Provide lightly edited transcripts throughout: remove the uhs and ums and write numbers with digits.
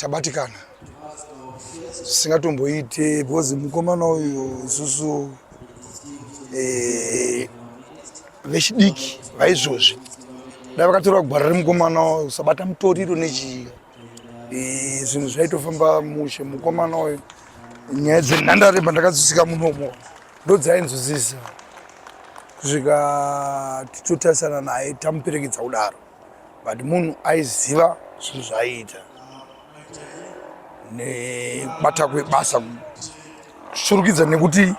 Tabatikana zvisingatomboite because mukomana uyu isusu eh, vechidiki vaizvozvi dai vakatora gwara remukomana uyu usabata mutoriro nechii eh, zvinhu zvaitofamba mushe. Mukomana uyu nyaya dzenhandare pandakadzisvika munomo ndodzainzwisisa kusvika titotarisana naye tamuperekedza kudaro, but munhu aiziva zvinhu zvaaiita nebata kwebasa kushurukidza nekuti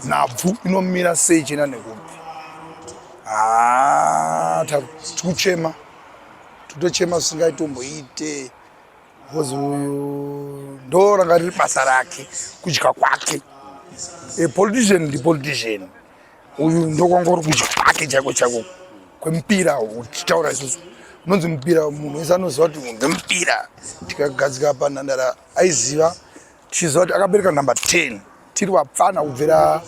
nhabvu inomira sei chena nekupi. Haa, tikuchema, totochema zvisingaitomboite because uyu ndo ranga riri basa rake, kudya kwake. A politician ndipolitician, uyu ndokwanga uri kudya kwake chaiko chaiko kwemupira. Uchitaura isusu unonzi mupira, munhu wese anoziva kuti ndemupira. Tikagadzika panhandara aiziva, tichiziva kuti akabereka number 10 tiri vapfana kubvira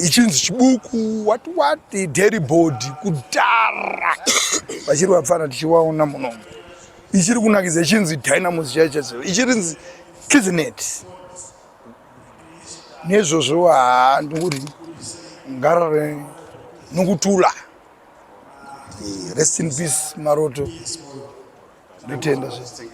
ichinzi Chibuku wati wati Dairy Board kudhara, vachiri vapfana tichivaona munomu. Ichiri kunakidza ichinzi Dynamos chaicho chaicho, ichirinzi Kizinet nezvozvo. Haa, ndikuti ngarare nokutula. Rest in peace, Maroto. Ndotenda zve.